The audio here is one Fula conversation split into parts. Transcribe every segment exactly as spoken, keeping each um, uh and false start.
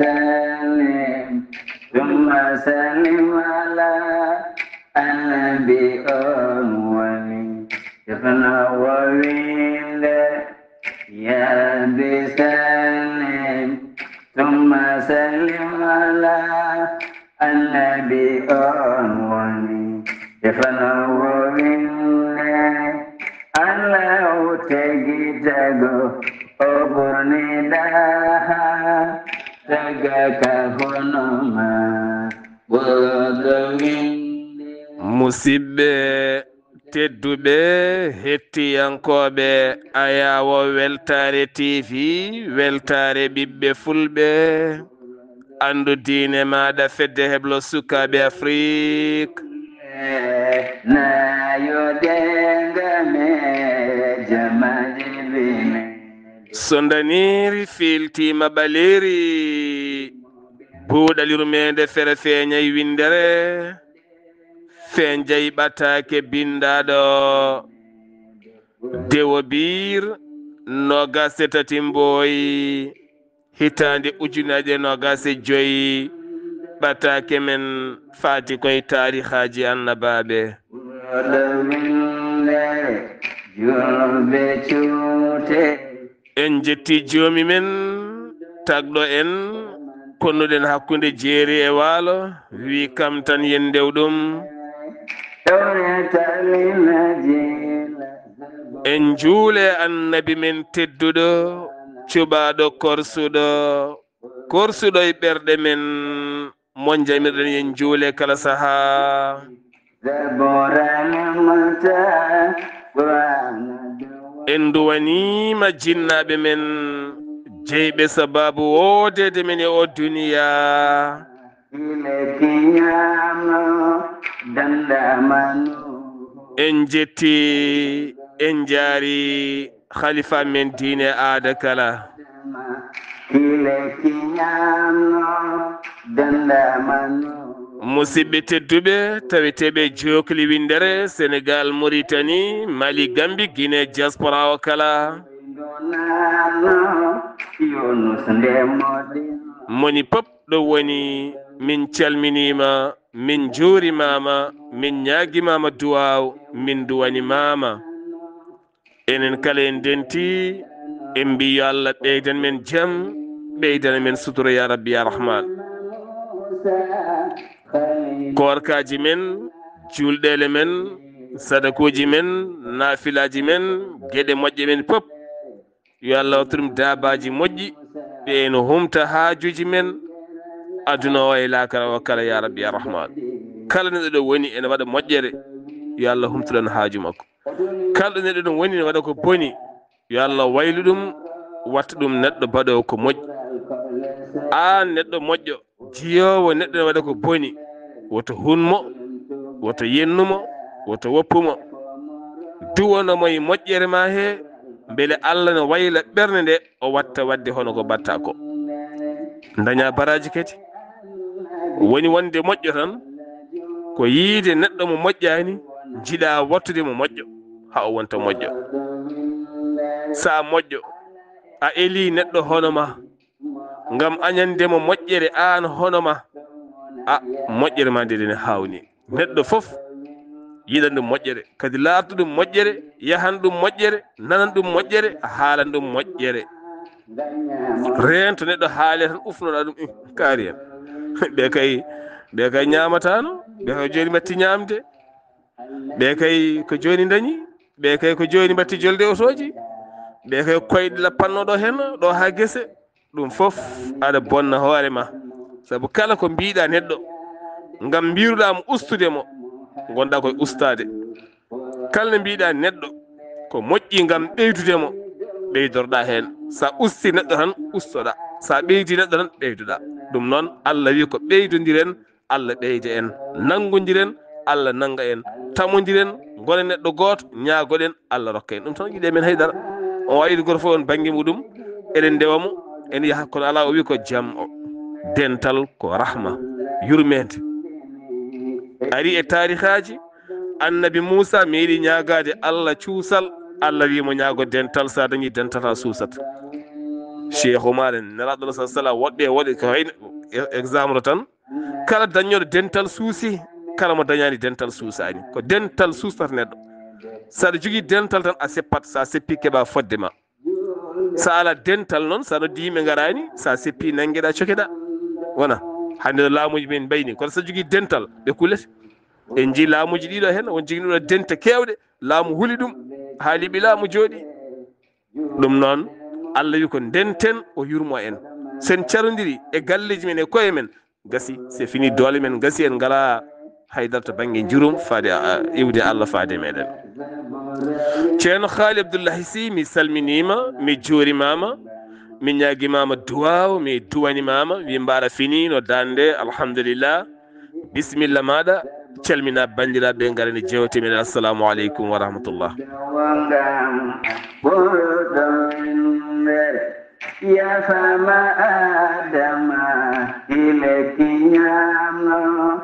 Salim, tumma salim ala annabi on woni. Tefna wo winde, ya Rabbi salim, tumma salim ala annabi on woni. Tefna wo winde, Allahu tagi tago, o ɓurni daha, taga ka hono ma, ɓurɗo winde. Musidɓe tedduɓe, hettiyankooɓe Ayaawo Weltaare T V, Weltaare ɓiɓɓe Fulɓe, anndu diine maaɗa, fedde heblo sukaaɓe Afrik. Nayo denga me jamaji bine. So ndaniiri fiiltiima ɓaleeri, buuɗal yurmeende fere feeñay winndere, feeñay ɓataake binndaaɗo Dewo Biir, noogaas e tati Mbooy, hitaande ujunaaje noogaas e joy, ɓataake men faati koye taarihaaji annabaaɓe. Ɓurɗo winde, julɓe cuute. En njetti joomi men, tagɗo en, konnuɗen hakkunde jeeri e waalo, wi kam tan yen ndew ɗum. Tawreeta linaji. En njuule annabi men tedduɗo, cuɓaaɗo korsuɗo, korsuɗo e ɓerɗe men, mo njamirɗen yen njuule kala sahaa. Zabura nimata, Qur'ana dawa. En nduwaniima jinnaaɓe men, jeyɓe sabaabu woodeede men e o duniyaa. Ile kinyama, dandamanu. En njetti, en njaari khalifa men diine aada kala. Kile kinyano danda manu. Musidɓe tedduɓe, taweteeɓe jookli winndere, Senegal, Mauritanie, Mali, Gambie, Guinée, diaspora o kala. Donano, Yunus nde modi. Moni pop ɗo woni, min calminiima, min njuurimaama, min ñaagimaama duwaaw, min duwanimaama. Enen kala en denti, en mbi yo Allah ɓeydan men jam, ɓeydan men sutura ya Rabbi ya Rahman. Koorkaaji men, juulɗeele men, sadakuuji men, naafilaaji men, geɗe moƴƴe men pop, yo Allah wattu ɗum daabaaji moƴƴi, ɗe ene humta haajuuji men, aduna o e laakara o kala ya Rabbi ya Rahman. Kala neɗɗo ɗo woni ene waɗa moƴƴere, yo Allah humtu ɗon haaju makko. Kala ɗo neɗɗo ɗum woni ne waɗa ko boni, yo Allah waylu ɗum, watta ɗum neɗɗo baɗoowo ko moƴƴi. Aan neɗɗo moƴƴo, jiyoowo neɗɗo ne waɗa ko boni, woto hun mo, woto yennu mo, woto woppu mo. Duwano mo e moƴƴere ma he, mbele Allah ne wayla ɓernde nde, o watta waɗde hono ko mbaɗta ko. Daña baraaji kadi. Woni wonde moƴƴo tan, ko yiide neɗɗo mo moƴƴaani, njiɗa wattude mo moƴƴo, haa o wonta moƴƴo. Sa moƴƴo, a eli neɗɗo hono ma, ngam añande mo moƴƴere aan hono ma, a moƴƴere ma nde ne haawni. Neɗɗo fof yiɗan ɗum moƴƴere, kadi laaɓta ɗum moƴƴere, yahan ɗum moƴƴere, nanan ɗum moƴƴere, haalan ɗum moƴƴere. Reento neɗɗo haale tan ufnoɗa ɗum, "Ih, kaari en." Ɓe kay, ɓe kay ñaamataano, ɓe kay jooni mbatti ñaamde. Ɓe kay ko jooni ndañi, ɓe kay ko jooni mbatti jolde otooji, ɓe kay koyɗe lappanno ɗo heen, ɗo haa gese. Ɗum fof aɗa bonna hoore ma. Sabu kala ko mbiɗa neɗɗo, ngam mbiruɗa mo ustude mo, ngonɗa koye ustaade. Kala no mbiɗa neɗɗo, ko moƴƴi ngam ɓeydude mo, ɓeydorɗa heen. Sa usti neɗɗo tan, ustoɗa. Sa ɓeydi neɗɗo tan, ɓeyduɗa. Ɗum noon, Allah wi ko ɓeydodiren, Allah ɓeyda en. Nanngondiren, Allah nannga en. Tamondiren, ngonen neɗɗo gooto, ñaagoɗen, Allah rokka en. Ɗum tan yiɗe men haydara. On wawi yiɗi goto fof on bannge muɗum, eɗen ndewa mo, en yaha, kono alaa, o wi ko jam o. Dental ko rahma, yurmeende. Ari e taarihaaji, Annabi Muusa meeɗi ñaagaade Allah cuusal, Allah wi mo ñaago dental, sa dañi dental a suusat. Cheikh Oumar en, Nelaaɗo Allah sallallahu alaihi wasallam, woɗɓe e woɗɓe ko hayno e-, exemple tan. Kala daññooɗo dental suusi, kala mo dañaani dental suusaani. Ko dental suustata neɗɗo. So aɗa jogii dental tan, a seppat, so a seppii keɓa fodde ma. So a alaa dental noon, so a noddii yimɓe ngaraani, so a seppii nanngeɗa cokeɗa. Wona hannde no laamuuji men mbayni, kono so a jogii dental, ɓe kullete. En njii laamuuji ɗiɗo heen, won jogii ɗo dente keewɗe, laamu huli ɗum, haali ɓi laamu jooɗi. Ɗum noon, Allah wi ko ndenten, o yurmo en. Sen carondiri e galleeji men e koye men, gasi, c'est fini, doole men gasi, en ngala haydara to bannge njurum faade, a, a, iwde Allah faade meɗen. Ceerno Haali Abdullahi Si, mi salminiima, mi juurimaama, mi ñaagimaama duwaaw, mi duwanimaama, wi mbaara fini no dande, alhamdulillah. Bisimilla maɗa, calmina banndiraaɓe, ngaren e jeewte meɗen. Assalamu aleykum wa rahmatullah. Yafama Adama, ileki ñaamo,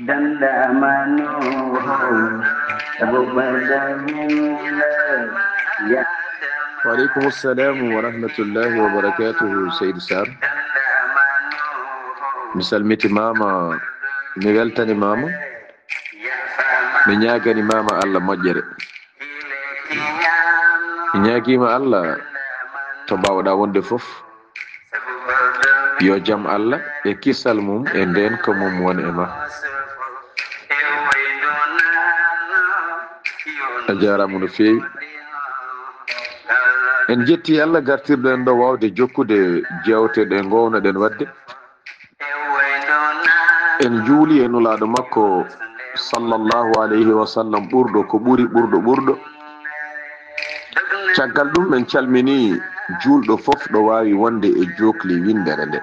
dandama Nuhu, sabu ɓerɗo min le. Ya- Wa aleykum salam wa rahmatullahi wa barakatuhu, Seydi Sarr. Mi salmitimaama, mi weltanimaama, mi ñaagani maama Allah moƴƴere. Mi ñaagiima Allah to mbaawɗaa wonde fof, yo jam Allah e kisal mum e ndeenka mum won e ma. A jaaraama no feewi. En njetti Allah gartirɗo en ɗo waawde jokkude jeewte ɗe ngoownoɗen waɗde. En njuuli e Nulaaɗo makko, sallallahu alayhi wa sallam, ɓurɗo ko ɓuri, ɓurɗo ɓurɗo. Caggal ɗum, en calmini juulɗo fof ɗo waawi wonde e jookli winndere nde.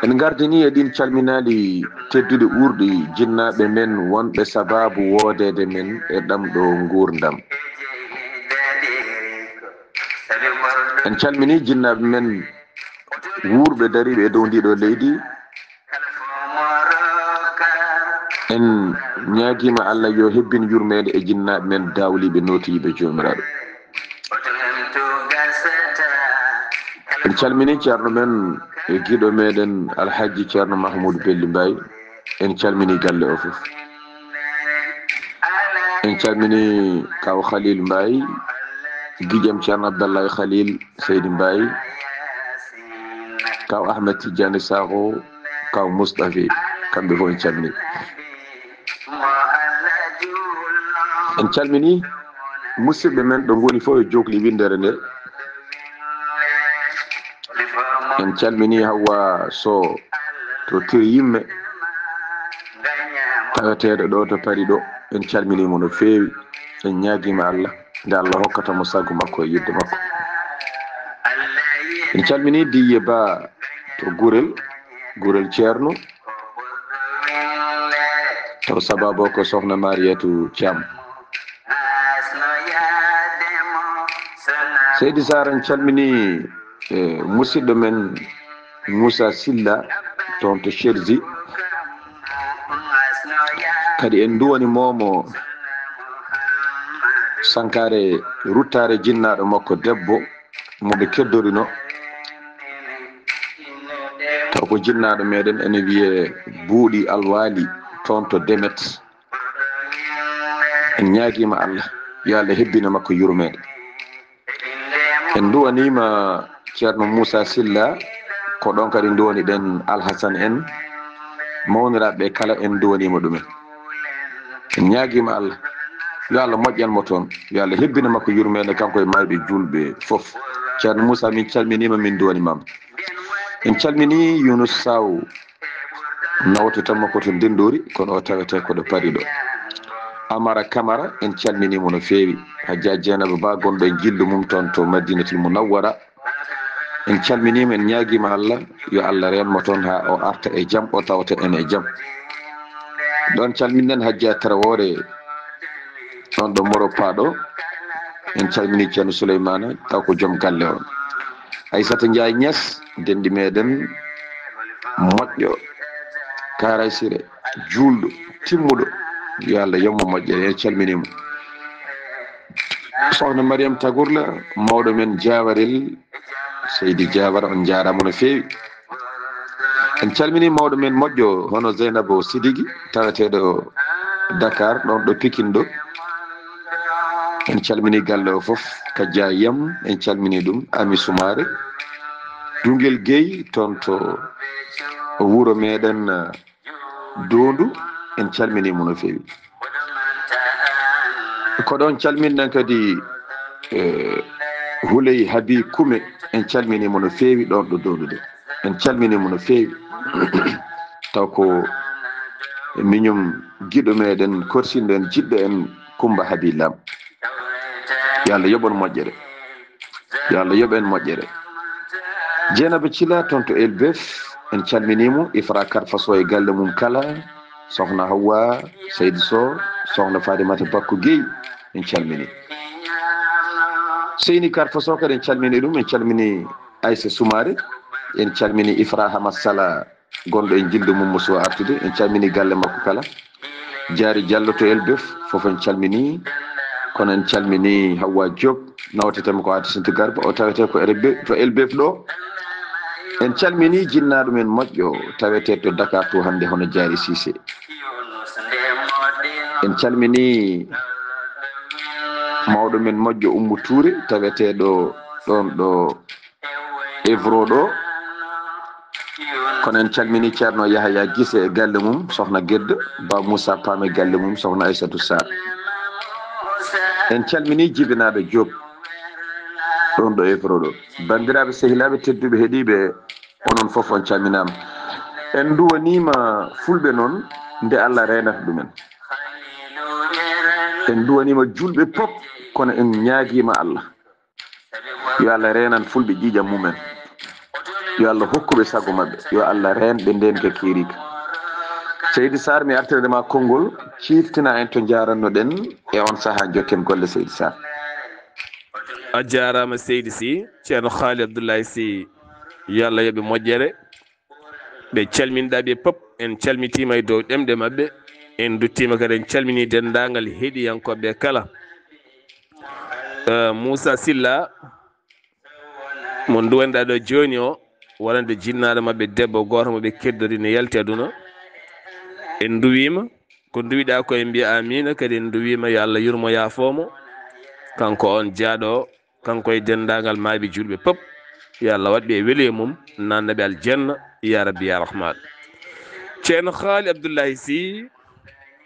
En ngardini e ɗin calminaali tedduɗi ɓurɗi jinnaaɓe men wonɓe sabaabu woodeede men e ɗam ɗo nguurndam. En calmini jinnaaɓe men wuurɓe dariiɓe e dow ndiɗo leydi. En ñaagiima Allah yo hebbin yurmeende e jinnaaɓe men daawliiɓe nootiiɓe Joomiraaɗo. En calmini ceerno men e giɗo meɗen Alhaji Ceerno Mahmoud Belli Mbaye. En calmini galle o fof. En calmini Kaw Khalil Mbaye, giƴam Ceerno Abdallahi Khalil Seydi Mbaye, Kaw Ahmed Tidiane Sakho, Kaw Mustafi, kamɓe fof en calmini. En calmini musidɓe men ɗo ngoni fof e jookli winndere nde. En calmini Hawwa Sow to Tir Yimme, taweteeɗo ɗo to Paris ɗo. En calmini mo no feewi. En ñaagiima Allah nde Allah hokkata mo sago makko e yidde makko. En calmini Diyye Ba to Gurel, Gurel Ceerno. Taw sababu ko Sohna Mariyatu Thiam. Seydi Sarr, en calmini, eh, musidɗo men Moussa Silla, toon to Cherzi. Kadi en nduwani momo sankare ruttare jinnaaɗo makko debbo mo ɓe keddorino. Taw ko jinnaaɗo meɗen ene wiye Buuɗi Alwaali, toon to Demet. En ñaagiima Allah, yo Allah hebbina makko yurmeende. En nduwaniima Ceerno Moussa Silla, ko ɗoon kadi nduwaniɗen Alhasan en, mawniraaɓe ɓe kala en nduwaniima ɗumen. En ñaagiima Allah, yo Allah moƴƴan mo toon, yo Allah hebbina makko yurmeende, kanko e maayɓe juulɓe fof. Ceerno Moussa, min calminiima, min nduwanimaama. En calmini Yunus Saw, nawto tan makko to Ndenndori, kono o tawete ko ɗo Paris ɗo. Amara Camara, en calminiimo no feewi. Hajja Jeynaba Ba, gonɗo e jillu mum toon to Madinatul Munawwara. En calminiimo, en ñaagiima Allah, yo Allah reen mo toon haa o arta e jam, o tawta en e jam. Ɗoon calminɗen Hajja Traoré, ɗoon ɗo Moro Paɗo. En calmini Ceerno Souleymana, taw ko joom galle o. Aissata Ndiaye Niass, denɗi meɗen moƴƴo, Karay Siré, juulɗo, timmuɗo. Yo Allah yommo moƴƴere, en calminiimo. Sohna Mariam Tagurla, mawɗo men Jaawarel, Seydi Jaawara, on njaaraama no feewi. En calminii mawɗo men moƴƴo hono Zeynabo Sidigi, taweteeɗo Dakar, ɗon ɗo Pikin ɗo. En calminii galle o fof, Kajja Yam, en calminii ɗum, Ami Sumaare, Dungel Gueye, toon to wuro meɗen, Doondu, en calminii mo no feewi. Ko ɗoon calminɗen kadi, eh, Huley Habi Kume, en calminii mo no feewi ɗoon ɗo Doondu de. En calminii mo no feewi. Taw ko miñum giɗo meɗen, korsinɗo en, jiɗɗo en, Kumba Habi Lam. Yo Allah yoɓ on moƴƴere. Yo Allah yoɓ en moƴƴere. Jeenaba Cila toon to Elbef, en calminii mo. Ifra Karfaso e galle mum kala. Sohna Hawwa, Seydi Sow, Sohna Fatimata Bakko Guèye, en calminii. Seyni Karfaso kadi en calminii ɗum, en calminii Aissa Soumaré, en calminii Ifra Hamad Sala, gonɗo e jildo mum mo suwa artude, en calminii galle makko kala. Jaari Diallo to Elbef, fof en calminii. Kono en calminii Hawwa Diop, nawtetemi ko Aati Sinti Garba, o tawetee ko Elbef, to Elbef ɗo. En calminii jinnaaɗo men moƴƴo, tawetee to Dakar to hannde, hono Jaari Cissé. En calminii mawɗo men moƴƴo Oumou Touré, taweteeɗo ɗoon ɗo Evro ɗo. Kono en calminii Ceerno Yahaya Gise e galle mum, Sohna Gedda, Ba Moussa Pam e galle mum, Sohna Aissatou Sarr. En calminii jibinaaɗo Diop, ɗoon ɗo Evro ɗo. Banndiraaɓe, sehilaaɓe tedduɓe heɗiiɓe, onon fof on calminaama. En nduwaniima Fulɓe noon nde Allah reenata ɗumen. En nduwaniima juulɓe pop, kono en ñaagiima Allah. Yo Allah reenan Fulɓe ƴiiƴam mumen. Yo Allah hokku ɓe sago maɓɓe. Yo Allah reen ɓe ndeenka keeriika. Seydi Sarr, mi artirde ma konngol, ciiftina en to njaarannoɗen e on sahaa, njokken golle, Seydi Sarr. A jaaraama, Seydi Sy. Ceerno Haali Abdullahi Sy, yo Allah yoɓ ɓe moƴƴere. Ɓe calminɗaa ɓe pop, en calmitiima e dow ɗemɗe maɓɓe. En nduttiima kadi, en calminii denndaangal heɗiyankooɓe kala. Eh, Moussa Sylla, mo nduwanɗaa ɗo jooni o, wonande jinnaaɗo maɓɓe debbo gooto mo ɓe keddori ne yalti aduna. En nduwiima, ko nduwiɗaa ko en mbiya amiina, kadi en nduwiima yo Allah yurmo yaafoo mo. Kanko on jaaɗo, kanko e denndaangal maayɓe juulɓe pop. Yo Allah waɗ ɓe e weli mum, nanna ɓe aljanna, ya Rabbi, ya Rahman. Ceerno Haali Abdullahi Sy,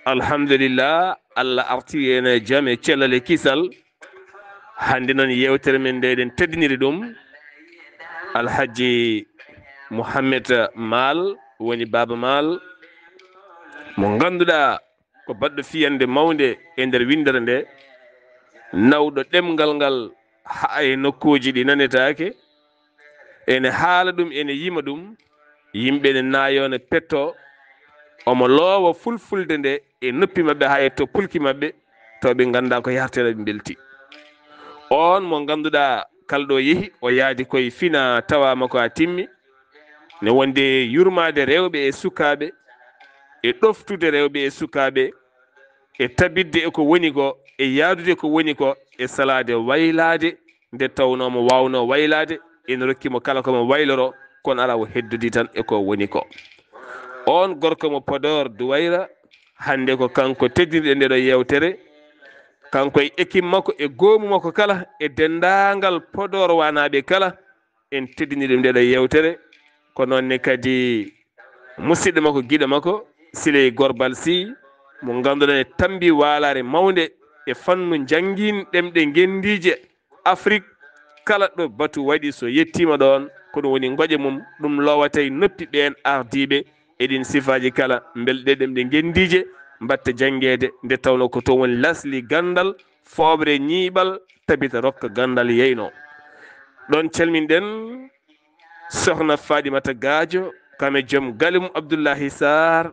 alhamdulillah, Allah artiri en e jam e cellal e kisal. Hannde noon, yeewtere men nde, eɗen teddiniri ɗum Alhaji Mouhamed Maal, woni Baaba Maal, mo ngannduɗaa ko baɗɗo fiyannde mawnde e nder winndere nde, nawɗo ɗemngal ngal haa e nokkuuji ɗi nanetaake. Ene haala ɗum, ene yima ɗum, yimɓe ne naayoo, ne pettoo. Omo loowa fulfulde nde e noppi maɓɓe, haa e to pulki maɓɓe, to ɓe nganndaa ko yartata, ɓe mbelti. Oon mo ngannduɗaa, kala ɗo yehi, o yaadi koye fina tawaama ko a timmi, ne wonde yurmaade rewɓe e sukaaɓe, e ɗoftude rewɓe e sukaaɓe, e tabitde e ko woni ko, e yaadude ko woni ko, e salaade waylaade, nde tawnoo mo waawnoo waylaade, ene rokki mo kala ko mo wayloroo, kono alaa, o heddodii tan e ko woni ko. Oon gorko mo Podor Duwayra, hannde ko kanko teddinɗo nde ɗo yeewtere, kanko e ekip makko e goomu makko kala, e denndaangal Podor waanaaɓe kala, en teddinii ɗum nde ɗo yeewtere. Ko noon ne kadi musidɗo makko, giɗo makko, Siley Gorbal Sy, mo ngannduɗaa ne tammbi waalaare mawnde e fannu njanngin ɗemɗe ngenndiije Afrik. Kala ɗo batu waɗi, so yettiima ɗoon, ko ɗum woni ngoƴa mum, ɗum loowata e noppi ɓeen ardiiɓe e ɗiin sifaaji kala, mbele ɗe ɗemɗe ngenndiije mbaɗta janngeede, nde tawnoo ko toon woni lasli ganndal, fooɓre ñiiɓal, tabita rokka ganndal yeynoo. Ɗoon calminɗen Sohna Faaɗimata Gaajo, kam e joom galle mum Abdullahi Saar.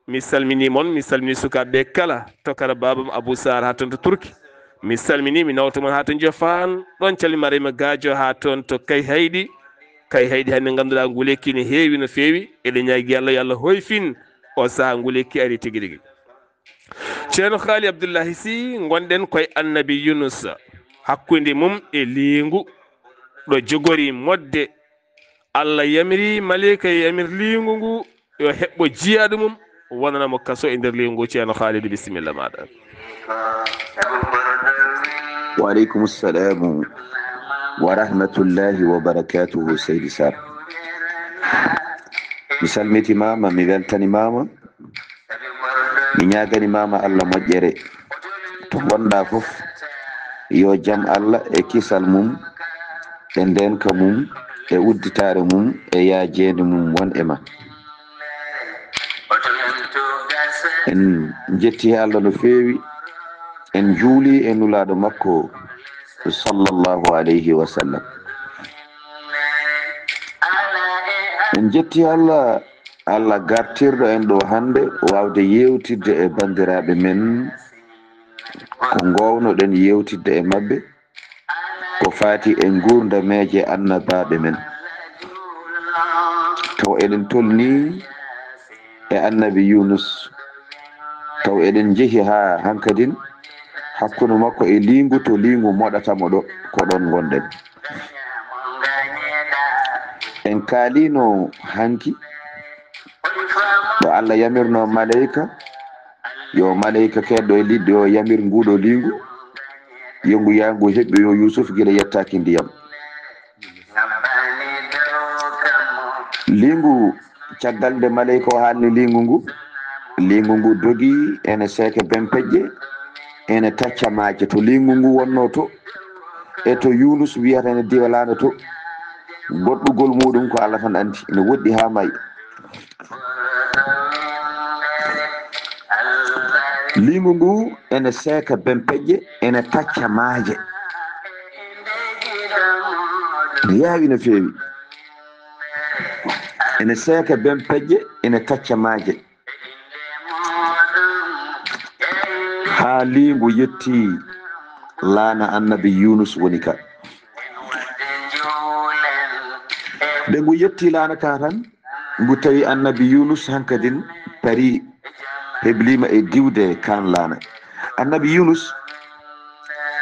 Mi salminii mon, mi salminii sukaaɓe ɓe kala, to kala baabam Abuu Saar haa toon to Turki. Mi salminii, mi nawta mon haa to Njofaan, ɗoon calmi Mariama Gaajo haa toon to Kayhayɗi. Kayhayɗi hannde ngannduɗaa ngu lekki ne heewi no feewi, eɗen ñaagi Yalla, yo Allah hoyfin o sahaa ngu lekki ari tigi rigi. Ceerno Haali Abdullahi Si, ngonɗen koye Annabi Yunus, hakkunde mum e liingu, ɗo jogori modde. Allah yamiri maleyka e yamir liingu ngu yo heɓɓo jiyaaɗo mum, wonana mo kaso e nder liingu ngu. Ceerno Haalidu, bisimilla maaɗa. Wa aleykum salamu wa rahmatullahi wa barakatuhu, Seydi Sar. Mi salmitimaama, mi weltanimaama. Mi ñaagani maama Allah moƴƴere to ngonɗa fof, yo jam Allah e kisal mum e ndenka mum e udditaare mum e yaajeende mum won e ma. En njetti Allah no feewi, en njuuli e nulaaɗo makko sallallahu alayhi wa sallam. En njetti Allah, Allah gartirɗo en ɗo hannde waawde yeewtidde e banndiraaɓe men ko ngoownoɗen yeewtidde e maɓɓe, ko faati e nguurdameeje annabaaɓe men. Taw eɗen tolnii e Annabi Yunus, taw eɗen njehi haa hankadin hakkunde makko e liingu, to liingu moɗata mo ɗo, ko ɗoon ngonɗen. En kaalino hanki ɗo Allah yamirno maleyka, yo maleyka keedɗo e liɗɗi o yamir nguɗo liingu, yo ngu yaa ngu heɓɓoyo Yuusuf gila yettaaki ndiyam. Liingu, caggal nde maleyka o haalni liingu ngu, liingu ngu dogi ene seeka bempeƴƴe, ene tacca maaje. To liingu ngu wonno to, e to Yunus wiyata ene diwa laana to, goɗɗugol muɗum ko Allah tan anndi, ene woɗɗi haa maayi. Liingu ngu ene seeka bempeƴƴe, ene tacca maaje. Ene yaawi no feewi. Ene seeka bempeƴƴe, ene tacca maaje. Haa liingu yetti laana Annabi Yunus woni ka. Nde ngu yetti laana ka tan, ngu tawi Annabi Yunus hankadin parii, heblima e diwde kaan laana. Annabi Yunus,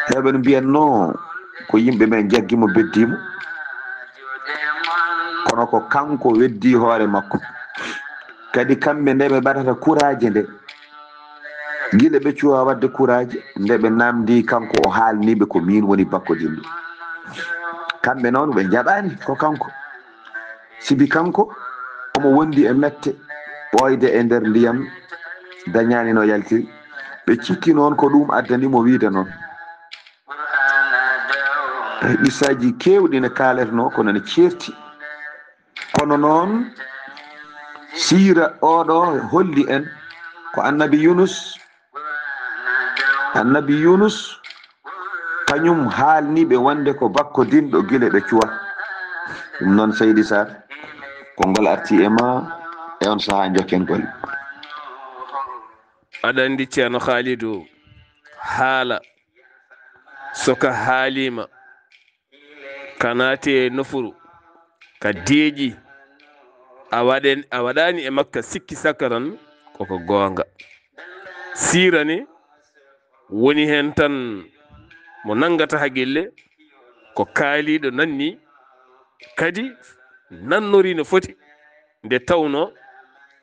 heɓe no mbiyatno ko yimɓe men njaggi mo, beddi mo. Kono ko kanko weddi hoore makko. Kadi kamɓe nde ɓe mbaɗata kuraaje nde, gila ɓe cuwa waɗde kuraaje, nde ɓe namndi kanko, o haalni ɓe ko miin woni bakkodinɗo. Kamɓe noon ɓe njaɓaani ko kanko. Sibi kanko omo wondi e mette, ɓooyde e nder ndiyam, dañaani no yaltiri. Ɓe cikki noon ko ɗum addani mo wiide noon. Qissaaji keewɗi ne kaaletenoo, kono ne ceerti. Kono noon, siira oɗo holli en ko Annabi Yunus. Annabi Yunus, kañum haalni ɓe wonde ko bakkodinɗo gila ɓe cuwa. Ɗum noon, Seydi Sar, konngol arti e ma e on sahaa, njokken golle. Aɗa anndi, Ceerno Haalidu, haala so ka haaliima, ka naati e nofuru, ka deeƴi, a waɗen-, a waɗaani e makka sikki sakka tan, koko goonga. Siira ne woni heen tan mo nanngata haqille, ko kaaliiɗo nanni, kadi nannori no foti, nde tawno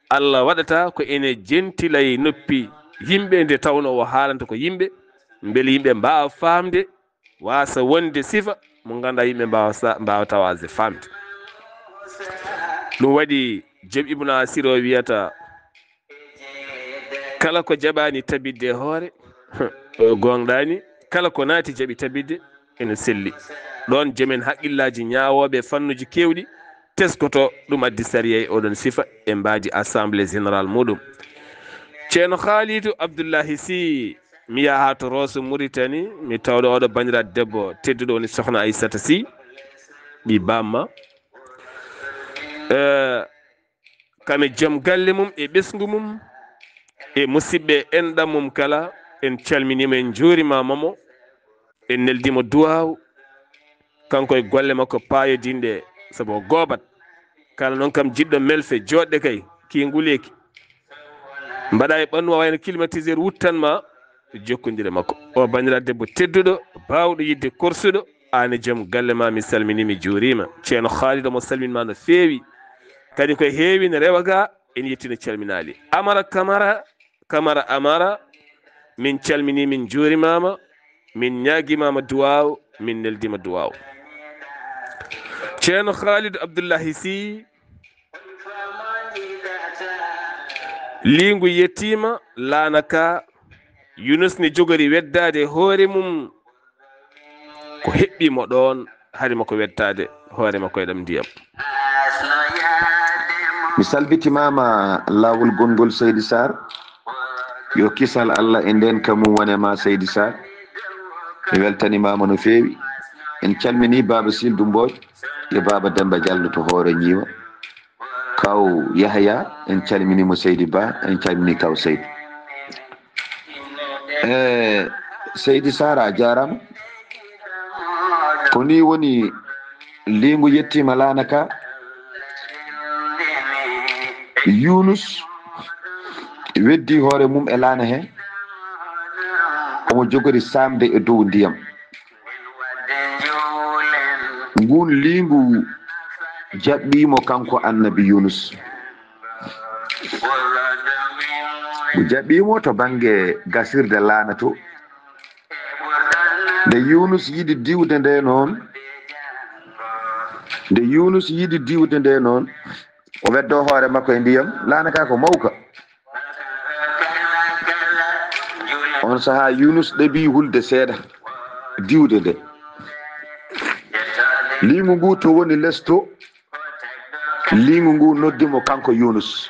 Allah waɗata ko ene jentila e noppi yimɓe, nde tawno o haalanta ko yimɓe, mbele yimɓe mbaawa faamde, waasa wonde sifa mo ngannduɗaa yimɓe mbaawa sa-, mbaawa tawaade faamde. Ɗum waɗi Joom Ibnu Asir o wiyata, kala ko jaɓaani tabitde e hoore, o goongɗaani, kala ko naati jaɓi tabitde, ene selli. Ɗoon joom en haqqillaaji ñaawooɓe fannuuji keewɗi teskoto, ɗum addi sariya e oɗon sifa e mbaadi assemblée générale muɗum. Ceerno Haalidu Abdullahi Si, mi yaha to Rooso Muritani, mi tawɗo oɗo banndiraaɗo debbo tedduɗo woni Sokhna Aissata Si, ɓii bamma. Eh, kam e joom galle mum e ɓesngu mum e musidɓe enɗam mum kala, en calminiima, en njuurimaama mo, en neldiima duwaaw, kanko e golle makko paayodinɗe, sabu o goobat. Kala noon kam jiɗɗo melfe jooɗde kay, kii nguleeki. Mbaɗa e ɓannu ma wayno climatiseur wuttan ma, jokkondire makko. O banndiraaɗo debbo tedduɗo, baawɗo yiɗde korsuɗo, aan e joom galle ma, mi salminii, mi juuriima. Ceerno Khalid omo salmin ma no feewi. Kadi ko heewi ne rewa ga, en yettii no calminaali. Amara Kamara, Kamara Amara, min calminii, min juurimaama, min ñaagimaama duwaaw, min neldiima duwaaw. Ceerno Khalid Abdullahi Sy, liingu yettiima, laana ka, Yunus ne jogori weddaade hoore mum, ko heɓɓi mo ɗoon, hari makko weddaade hoore makko e ɗam ndiyam. Mi salbitimaama laawol gonngol, Seydi Sarr. Yo kisal Allah e ndeenka mum wone ma, Seydi Sarr. Mi weltanimaama no feewi. En calminii Baaba Sildu Mbooj e Baaba Demmba Jallo to Hoore Ñiiwa. Kaw Yahaya, en calminii mo, Seydi Ba, en calminii Kaw Seydi. E, Seydi Sarr, a jaaraama. Ko nii woni, liingu yettiima, laana ka. Yunus weddii hoore mum e laana he. Omo jogori saamde e dow ndiyam. Nguun liingu jaɓɓii mo kanko Annabi Yunus. Ngu jaɓɓii mo to bannge gasirde laana to. Nde Yunus yiɗi diwde nde noon, nde Yunus yiɗi diwde nde noon, o weddoo hoore makko e ndiyam, laana ka ko mawka. On sahaa Yunus ɗeɓi hulde seeɗa, diwde nde. Liingu ngu to woni les to, liingu ngu noddi mo kanko Yunus.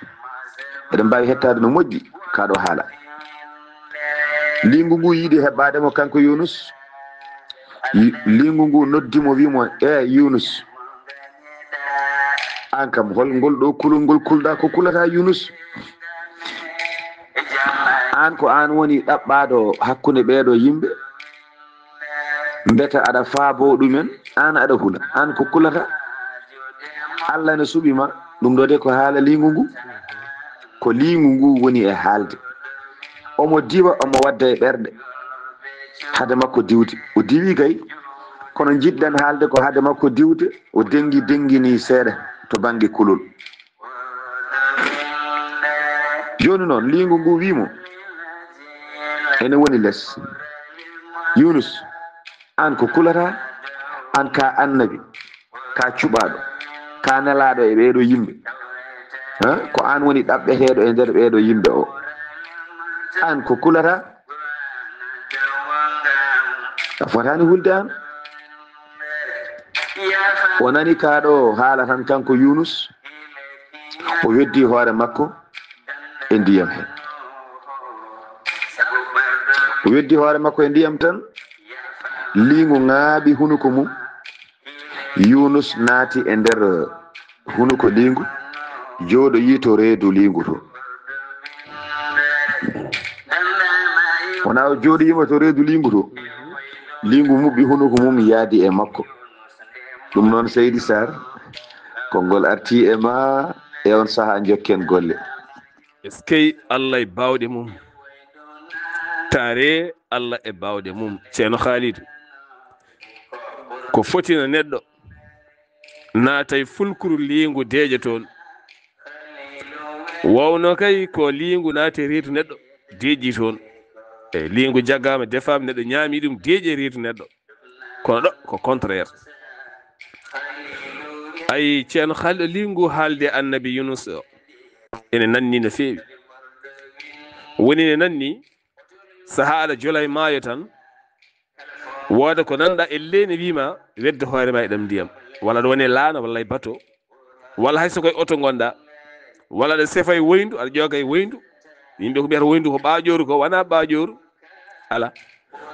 Eɗen mbaawi hettaade no moƴƴi ka ɗo haala. Liingu ngu yiɗi heɓaade mo kanko Yunus. Yi-, liingu ngu noddi mo, wi mo, "E Yunus, aan kam hol ngol ɗo kulol ngol kulɗa, ko kulata Yunus? Aan ko aan woni ɗaɓɓaaɗo hakkunde ɓeeɗo yimɓe. Mbete aɗa faabo ɗumen, aan aɗa hula, aan ko kulata? Allah ne suɓi ma." Ɗum ɗo de ko haala liingu ngu. Ko liingu ngu woni e haalde. Omo diwa, omo wadda e ɓerɗe. Hade makko diwde. O diwi kay. Kono njiɗɗen haalde ko hade makko diwde, o dengi, dengini seeɗa to bannge kulol. Jooni noon, liingu ngu wii mo, ene woni les. Yunus, aan ko kulata, aan ka annabi, ka cuɓaaɗo, ka nelaaɗo e ɓeeɗo yimɓe. Ha? Ko aan woni ɗaɓɓeteeɗo e nder ɓeeɗo yimɓe o. Aan ko kulata, a fotaani hulde aan. O nani ka ɗo haala tan kanko Yunus, o weddi hoore makko e ndiyam he. O weddi hoore makko e ndiyam tan, liingu ŋaaɓi hunuko mum. Yunus naati e nder hunuko liingu, jooɗoyi to reedu liingu to. Wona o jooɗoyima to reedu liingu to, liingu muɓɓi hunuko mum yaadi e makko. Ɗum noon, Seydi Sarr, konngol arti e ma, e on sahaa njokken golle. Eskey, Allah e baawɗe mum. Taare Allah e baawɗe mum. Ceerno Khalid, ko fotina neɗɗo naatay fulkuru liingu deeƴa toon. Wowno kay ko liingu naati reedu neɗɗo, deeƴi toon. E liingu jaggaama, defaama, neɗɗo ñaami ɗum, deeƴi reedu neɗɗo. Kono ɗo ko contraire. Ay, Ceerno Khalid, liingu haalde Annabi Yunus o, ene nanni no feewi. Woni ne nanni, sahaa aɗa jola e maayo tan, wooda ko nanɗa e leydi ne wiima, weddo hoore ma e ɗam ndiyam. Walla aɗa woni e laana, walla e bato, walla hay so koye oto ngonɗa, walla aɗa sefa e woyndu, aɗa ƴooga e woyndu. Yimɓe ko mbiyata woyndu ko ɓaaƴooru, ko wona ɓaaƴooru. Ala.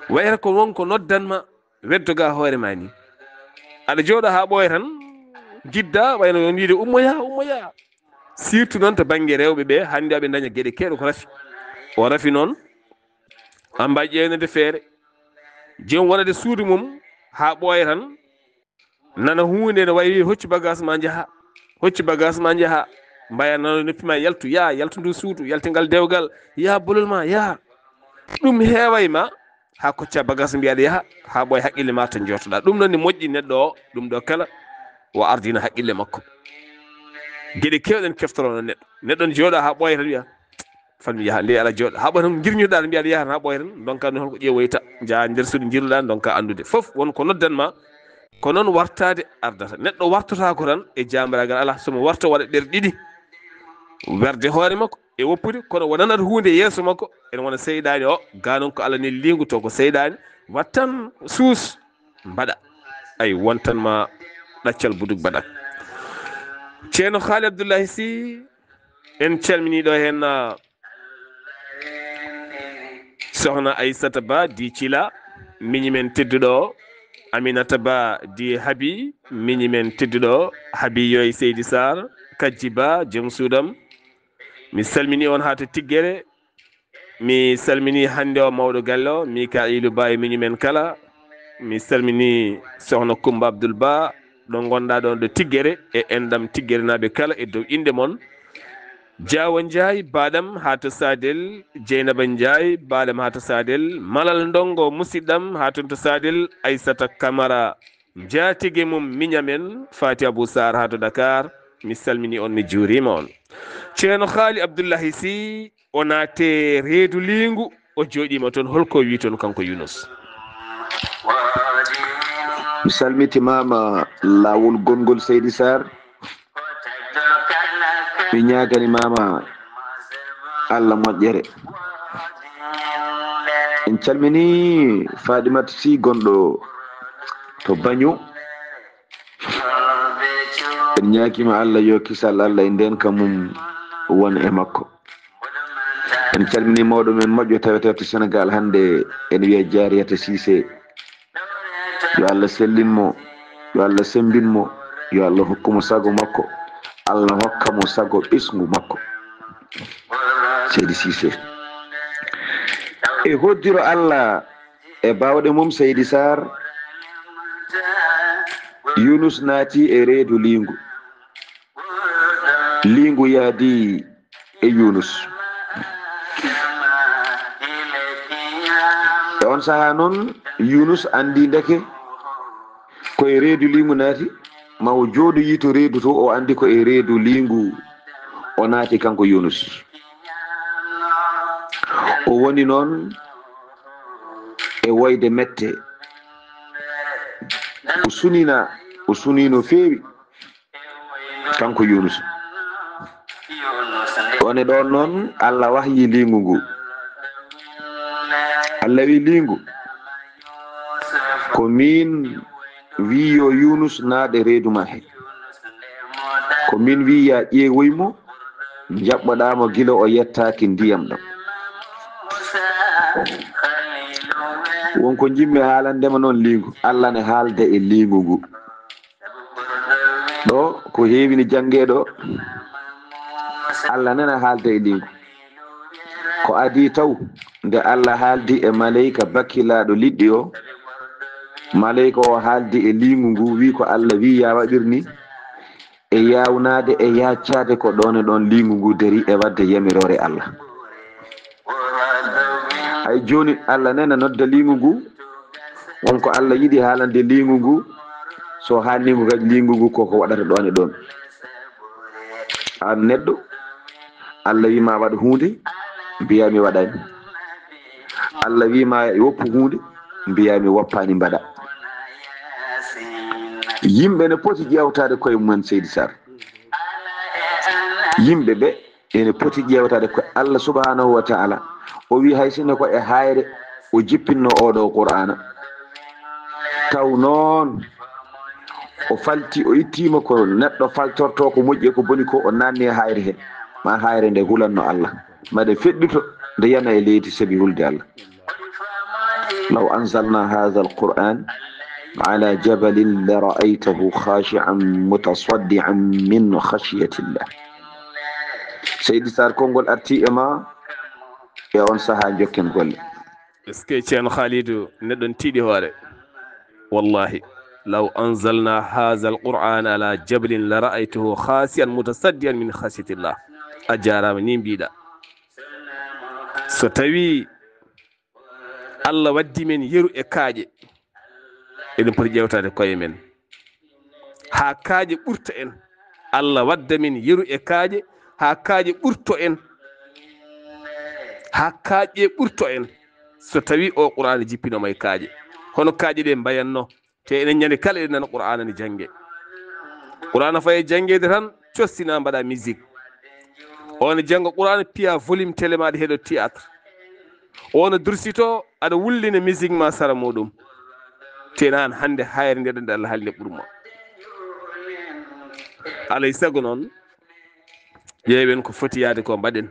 Wayata ko won ko noddan ma, weddo ga hoore ma ni. Aɗa jooɗa haa ɓooya tan, jidda, wayno on wiide, "Ummoya, ummoya." Surtout noon to bannge rewɓe ɓe, hannde aɓe ndaña geɗe keewɗe ko rafi. O rafi noon, amba ƴeewnede feere. Joom wonade suudu mum haa ɓooya tan, nana huunde ene wayi, "Hoccu bagaas ma njaha, hoccu bagaas ma njaha." Mbayatnoo noppi ma, yaltu, yaa, yaltu ndu suudu, yaltingal dewgal, yaa, bolol ma, yaa. Ɗum heeway ma, haa kocca bagas mbiya aɗa yaha, haa ɓooya haqqille ma to njootoɗaa. Ɗum noon ne moƴƴi neɗɗo o, ɗum ɗo kala, o ardina haqqille makko. Geɗe keewɗe en keftorono neɗɗo. Neɗɗo ne jooɗa haa ɓooya tan wiya, "Fat mi yaha, nde ala jooɗa." Haa ɓooya tan njirñuɗaa tan mbiya aɗa yaha tan haa ɓooya tan, ndonka noon holko ƴeewoyta. Njaa nder suudu njirluɗaa, ndonka anndude. Fof won ko noddan ma, ko noon wartaade ardata. Neɗɗo wartotaako tan e jaambaraagal alaa, so mo warto waɗa ɗer ɗiɗi. Werde hoore makko e woppude, kono o nanat huunde yeeso makko, ene wona seyɗaani o, ga noon ko Allah ne liingu to ko seyɗaani, wat tan suus, mbaɗa. Ay, won tan ma ɗaccal buduk baɗak. Ceerno Haali Abdullahi Si, en calminii ɗo heen, ah, Sohna Aissata Ba di Cila, miñi men tedduɗo o, Aminata Ba di Habi, miñi men tedduɗo o, Habi Yoy Seydi Sarr, Kajji Ba, joom suudam. Mi salmini on haa to Tiggere. Mi salmini hannde o mawɗo galle o, Mika'ilu Ba e miñi men kala. Mi salmini Sohna Kumba Abdul Ba, ɗo ngonɗaa ɗon ɗo Tiggere, e enɗam Tiggerenaaɓe kala e dow innde mon. Jaawo Njaay, baaɗam haa to Saadel, Jeynaba Njaay, baaɗam haa to Saadel, Malal Ndonngo, musiɗɗam haa toon to Saadel, Aissata Kamara, njaatige mum, miñam en, Faati Abuu Saar haa to Dakar, mi salmini on, mi juuriima on. Ceerno Haali Abdullahi Si, o naate reedu liingu, o jooɗiima toon, holko o wi toon kanko Yunus? Mi salmitimaama laawol gonngol Seydi Sarr. Mi ñaagani maama Allah moƴƴere. En calmini Fadimat Si gonɗo to Bañu. En ñaagima Allah yo kisal Allah e ndenka mum won e makko. En calmini mawɗo men moƴƴo tawetee to Senegal hannde, ene wiye Jariyata Sise. Yo Allah sellin mo, yo Allah semmbin mo, yo Allah hokku mo sago makko, Allah hokka mo sago ɓesngu makko. Seydi Sise. E hoddiro Allah e baawɗe mum, Seydi Sarr, Yunus naati e reedu liingu. Liingu yaadi e Yunus. E on sahaa noon, Yunus anndi ndeke ko e reedu liingu naati, ma o jooɗoyi to reedu to, o anndi ko e reedu liingu o naati kanko Yunus. O woni noon e woyde mette. O sunina, o suni no feewi. Kanko Yunus. Ɗon e ɗon noon, Allah wahyi liingu ngu. Allah wi liingu, ko min wi yo Yunus naat e reedu ma he. Ko min wi ya ƴeewoy mo, njaɓɓoɗaa mo gila o yettaaki ndiyam ɗam. Won ko njiɗmi haalande ma noon liingu. Allah ne haalda e liingu ngu. Ɗo ko heewi ni janngeeɗo. Allah nana haalda e liingu. Ko adii taw nde Allah haaldi e maleyka bakkilaaɗo liɗɗi o, maleyka o haaldi e liingu ngu, wi ko Allah wi ya waɗir ni, e yaawnaade e yaaccaade ko ɗoon e ɗoon liingu ngu dari e waɗde yamiroore Allah. Hay jooni Allah nana nodda liingu ngu, won ko Allah yiɗi haalande liingu ngu, so haalni ngu kadi liingu ngu koko waɗata ɗoon e ɗoon. Aan neɗɗo, Allah wi ma waɗ huunde, mbiya mi waɗani. Allah wi ma woppu huunde, mbiya mi woppani mbaɗa. Yimɓe ne poti ƴeewtaade koye mumen, Seydi Sarr. Yimɓe ɓe ene poti ƴeewtaade ko Allah subhanahu wa ta'ala o wi hay sinno ko e hayre o jippinno oɗo Qur'ana. Taw noon o falti, o ittiima ko neɗɗo faltorto ko moƴƴi e ko boni ko, o naanni e hayre he, ma hayre nde hulanno Allah, ma nde feɗɗito, nde yana e leydi sabi hulde Allah. لو أنزلنا هذا القرآن على جبل لرأيته خاشعا متصدعا من خشية الله. Seydi Sarr, konngol arti e ma e on sahaa, njokken golle. Est-ce que Ceerno Khalidou, neɗɗo ne tiiɗi hoore? Wallahi. "Law anzalna haza alqur'ana ala jabalin la ra'aytahu khashi'an mutasaddian min khashyatillah." A jaaraama ni mbiɗa. So tawi Allah waddi men yeru e kaaƴe, eɗen poti ƴeewtaade koye men. Haa kaaƴe ɓurta en. Allah wadda men yeru e kaaƴe, haa kaaƴe ɓurto en. Haa kaaƴe ɓurto en. So tawi o Qur'aana jippinooma e kaaƴe, hono kaaƴe ɗe mbayatno? Te enen ñande kala eɗen nana Qur'aana ne jannge. Qur'aana faye janngeede tan, costina mbaɗa musique. O ne jannga Qur'aana, piya volume télé ma, aɗa heɗo théâtre. O ne dursito, aɗa wullina musique ma sara muɗum. Te naan hannde hayre nde ɗon Allah haalde ɓurmo. Alay sago noon, ƴeewen ko foti yaade ko mbaɗen.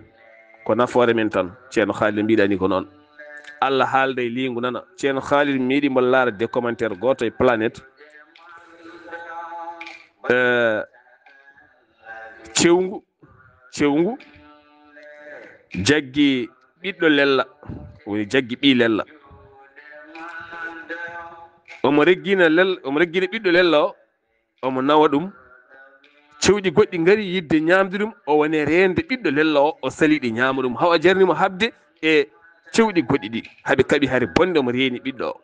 Ko nafoore men tan. Ceerno Khalid mbiɗani ko noon. Allah haalda e liingu nana. Ceerno Khalid mi yiɗi mbo laara de commentaire gooto e Planète. Eh, cewngu, cewngu jaggi ɓiɗɗo lella, woni jaggi ɓii lella. Omo reggina lel-, omo reggina ɓiɗɗo lella o, omo nawa ɗum. Cewɗi goɗɗi ngari yidde ñaamde ɗum, o woni reende ɓiɗɗo lella o, o sali ɗi ñaama ɗum, hawa jarni mo haɓde e cewɗi goɗɗi ɗi, haɓe kaɓi hari bonde omo reeni ɓiɗɗo o.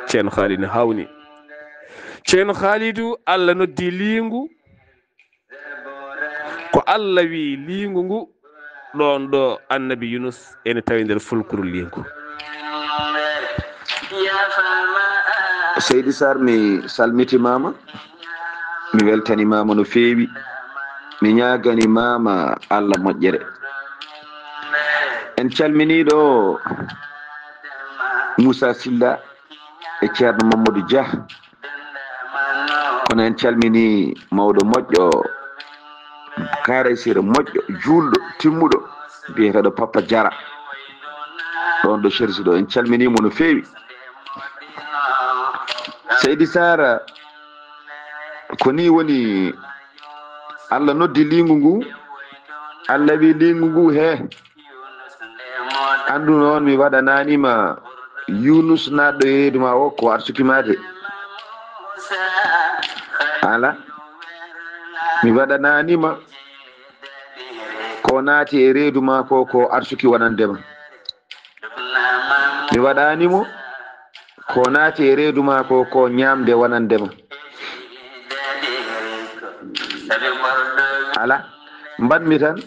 Ceerno Khalid ne hawni. Ceerno Khalidu, Allah noddi liingu. Ko Allah wi liingu ngu, ɗoon ɗo Annabi Yunus ene tawi nder fulkuru liingu. Seydi Sarr, mi salmitimaama, mi weltanimaama no feewi, mi ñaagani maama Allah moƴƴere. En calminii ɗo Moussa Silla e Ceerno Mamadou Dia. Kono en calmini mawɗo moƴƴo, kaaraysire moƴƴo, juulɗo, timmuɗo, biyeteeɗo Papa Jara. Ɗoon ɗo Chersi ɗo, en calmini mo no feewi. Seydi Sara, ko ni woni, Allah noddi liingu ngu, Allah wi liingu ngu, he, anndu noon mi waɗanaanima Yunus naatɗo e reedu ma o ko arsuki ma de. Ala, mi waɗanaanima ko naati e reedu ma ko, ko arsuki wonande ma. Mi waɗaani mo ko naati e reedu ma ko, ko ñaamde wonande ma. Ala, mbaɗmi tan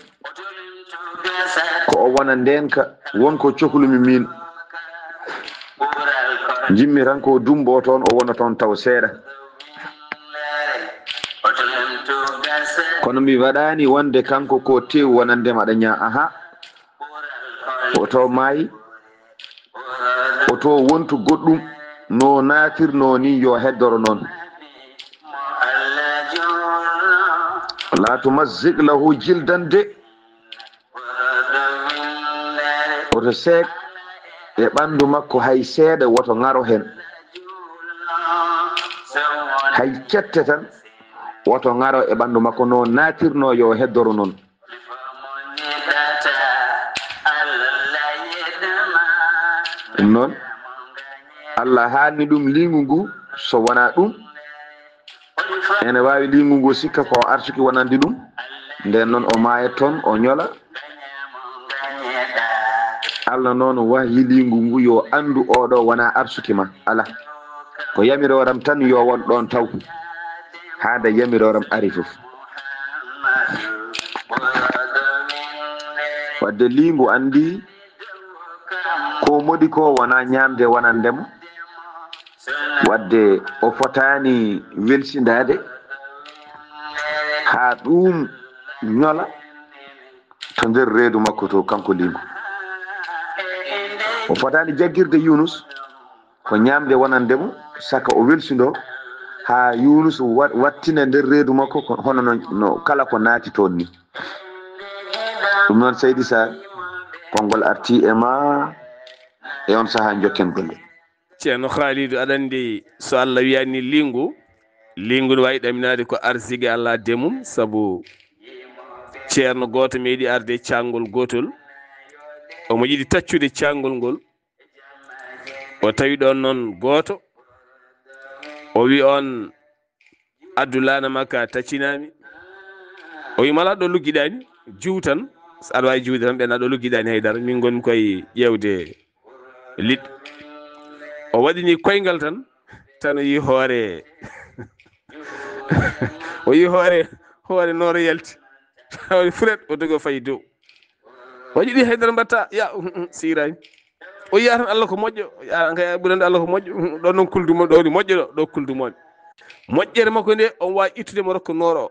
ko o wona ndeenka, won ko cohlumi miin. Njimmi tan ko dummbo toon, o wona toon taw seeɗa. Kono mi waɗaani wonde kanko ko tew wonande ma, aɗa ñaa-, aha. O to maayi, o to wontu goɗɗum no naatirnoo ni, yo heddoro noon. La tumazziq lahu jildan de. Oto seek e ɓanndu makko hay seeɗa, woto ŋaro heen. Hay cette tan, woto ŋaro e ɓanndu makko no naatirnoo, yo heddoro noon. Ɗum noon, Allah haalni ɗum liingu ngu, so wonaa ɗum, ene waawi liingu ngu sikka ko arsuki wonande ɗum, ndeen noon o maaya toon, o ñola. Allah noon wahyi liingu ngu, yo anndu oɗo wonaa arsuki ma. Ala. Ko yamirooram tan yo won ɗoon taw, haa nde yamirooram ari fof. Wadde liingu anndi ko moɗi ko wonaa ñaamde wonande mo. Wadde o fotaani welsindaade haa ɗum ñola to nder reedu makko to, kanko liingu. O fotaani jaggirde Yunus ko ñaamde wonande mo, saka o welsindo haa Yunus wa-, wattina nder reedu makko, ko hono no, no kala ko naati toon ni. Ɗum noon, Seydi Sar, konngol arti e ma e on sahaa, njokken golle. Ceerno Khalidou, aɗa anndi so Allah wiyaani liingu, liingu no waawi ɗaminaade ko arsigi alaa e mum, sabu ceerno gooto meeɗi arde e caanngol gootol, omo yiɗi taccude caanngol ngol, o tawi ɗoon noon gooto O wi on, "Addu laana ma ka taccinami." O wi, "Mala ɗo luggiɗani, juw tan. So aɗa wawi juwde tan, ɓen aɗa luggiɗani haydara. Min gonmi koye ƴeewde liɗɗi." O waɗini koyngal tan, tan o yi hoore, o yi hoore, hoore nooro yalti. Tawi furet, o dogi o fayi dow. O yiɗi haydara mbatta, ya, sirani. O yiya tan Allah ko moƴƴo, ya, an kay a ɓurande Allah ko moƴƴo. Ɗo noon kuldu mo-, ɗo woni moƴƴo ɗo, ɗo kuldu moƴƴo. Moƴƴere makko nde, on wawi ittude mo rokka nooro o.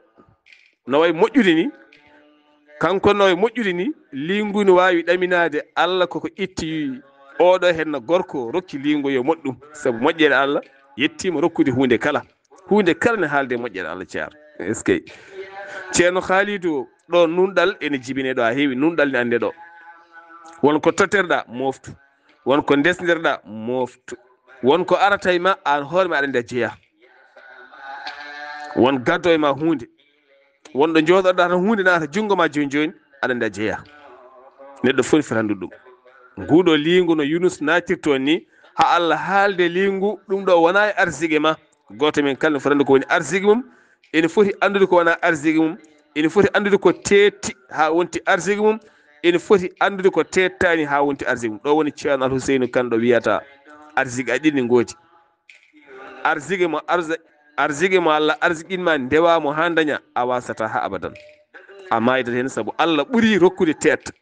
No wayi moƴƴude ni, kanko no wayi moƴƴude ni, lingu no wawi ɗaminaade Allah koko itti oɗo henna gorko rokki lingu yo moƴƴum, sabu moƴƴere Allah yettima rokkude hunde kala. Huunde kala ne haalde moƴƴere Allah, Ceerno. Eskey. Ceerno Haalidu, ɗo nunɗal ene jibine ɗo, a heewi nunɗal ne annde ɗo. Won ko totterɗa, moftu. Won ko ndesnderɗa, moftu. Won ko arata e ma, an hoore ma aɗa andi a jeeya. Won gaddo e ma huunde. Won ɗo jooɗoɗa tan, huunde naata junngo ma jooni jooni, aɗa andi a jeeya. Neɗɗo fof ne foti anndude ɗum. Nguɗo liingu no Yunus naatirto ni, ha Allah haalde liingu, ɗum ɗo wona e arsike ma. Gooto men kala ne foti anndude ko woni arsike mum, ene foti anndude ko wona arsike mum, ene foti anndude ko teetti ha wonti arsike mum, ene foti anndude ko teettaani ha wonti arsike mum. Ɗo woni Ceerno Al Huseynu Kan ɗo wiyata arsike ɗiɗi ne ngoodi. Arsike mo arsa-, arsike mo Allah arsikinma ndewa mo ha daña, a wasata ha abadan. A maydat hen sabu Allah ɓuri rokkude teetta.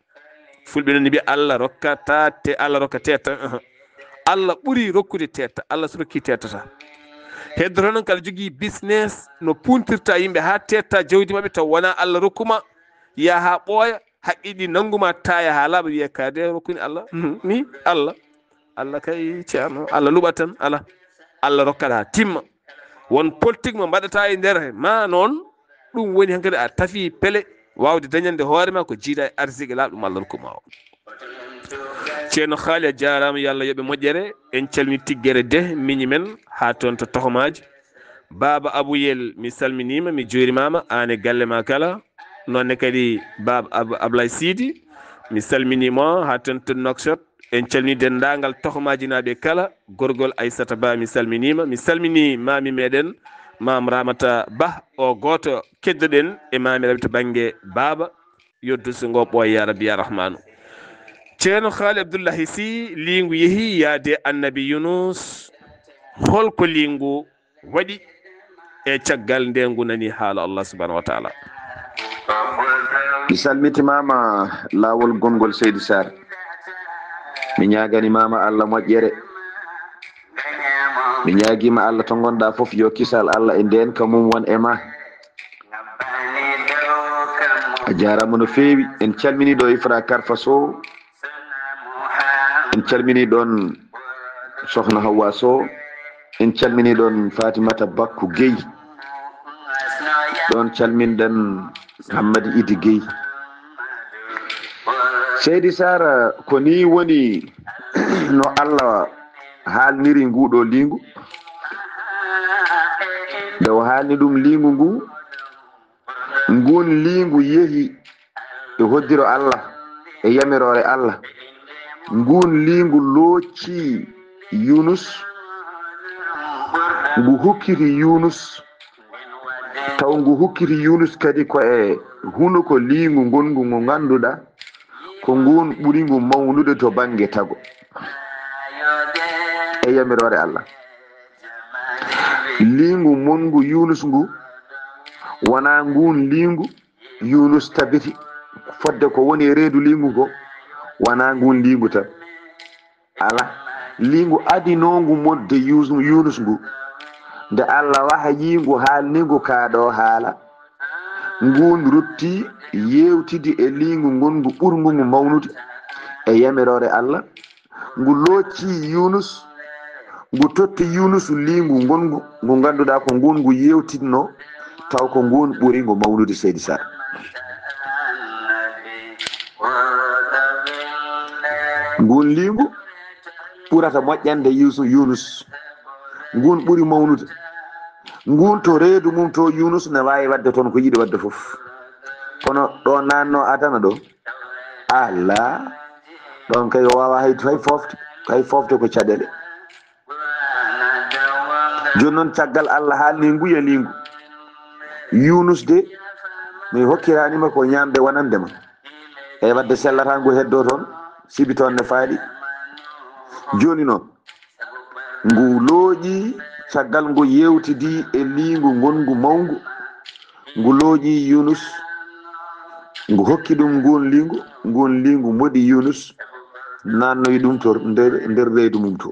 Fulɓe noon mbiya Allah rokkata te-, Allah rokka teetta. Ahan. Allah ɓuri rokkude teetta. Allah so rokki teettata. Heddoto noon kala jogii business no puntirta yimɓe ha teetta jawdi maɓɓe taw wona Allah rokkuma, yaha ha ɓooya, haqqi ɗi nanguma, taaya ha laaɓa, wiya ka de rokkuni Allah. Mhm. Ni Allah. Allah kay Ceerno, Allah luɓat tan, ala. Allah rokkat ha timma. Won politique mo mbaɗata e nder ma noon, ɗum woni hankadi a tafi pele wawde dañande hoore ma ko jiiɗa e arsike laaɓɗo mo Allah rokkuma o. Ceerno Haali, a jaaraama, yo Allah yoɓe moƴƴere. En calmini Tiggere Deh, miñi men, ha toon to Tohomaaji. Baaba Abuyel, mi salminiima, mi juurimaama, aan e galle ma kala. Noon ne kadi Baaba Ab-, Ablaye Siidi, mi salminiima ha toon to Nouakchott. En calmini denndaangal Tohomaaji naaɓe kala. Gorgol Aissata Ba, mi salminiima. Mi salmini maami meɗen, Maam Ramata Ba, o gooto keddoɗen e maami Rabi to bannge baaba. Yo duso ngo ɓooy, ya Rabbi, ya Rahmanu. Ceerno Haali Abdullahi Si, liingu yehi yaade Annabi Yunus. Holko liingu waɗi e caggal nde ngu nani haala Allah subhanahu wa taala? Mi salmitimaama laawol gonngol, Seydi Sarr. Mi ñaagani maama Allah moƴƴere. Mi ñaagiima Allah to ngonɗa fof, yo kisal Allah e ndeenka mum won e ma. A jaaraama no feewi. En calmini ɗo Ifra Karfa Sow. En calmini ɗon Sohna Hawwa Sow. En calmini ɗon Fatimata Bakku Guèye. Ɗon calminɗen Hammadi Idi Guèye. Seydi Sara, ko ni woni no Allah haalniri nguɗo liingu. Nde o haalni ɗum liingu ngu, ngun liingu yehi e hoddiro Allah, e yamiroore Allah. Ngun liingu locci Yunus, ngu hukkiti Yunus, taw ngu hukkiti Yunus kadi ko e hunuko liingu ngongu ngu ngannduɗaa ko ngun ɓuri ngu mawnude to bannge tago e yamiroore Allah. Liingu monngu Yunus ngu, wonaa ngun liingu Yunus tabiti, fodde ko woni e reedu liingu ko, wonaa ngun liingu tan. Ala, liingu adinoongu modde Yus-, Yunus ngu, nde Allah wahayi ngu, haalni ngu kaa ɗo haala, ngun rutti yeewtidi e liingu ngongu ɓurngu ngu mawnude e yamiroore Allah. Ngu locci Yunus, ngu totti Yunus liingu ngongu, ngu ngannduɗaa ko ngun ngu yeewtitno, taw ko ngun ɓuri ngu mawnude, Seydi Sar. Ngun liingu ɓurata moƴƴande Yusu-, Yunus. Ngun ɓuri mawnude. Ngun to reedu mum to Yunus ne waawi waɗde toon ko yiɗi waɗde fof. Kono ɗo naanno adana ɗo, alaa, ɗon kay o waawaa hay, hay foofde, hay foofde ko caɗeele. Jooni noon, caggal Allah haalni nguya liingu, Yunus de, mi hokkiraani ma ko ñaamde wonande ma. E wadde sellata ngu heddoo toon, sibi toon ne faaɗi. Jooni noon, ngu looƴi, caggal ngu yeewtidi e liingu ngonngu mawngu, ngu looƴi Yunus, ngu hokki ɗum nguun liingu, nguun liingu moɗi Yunus, naannoyi ɗum to nder, nder reedu mum to.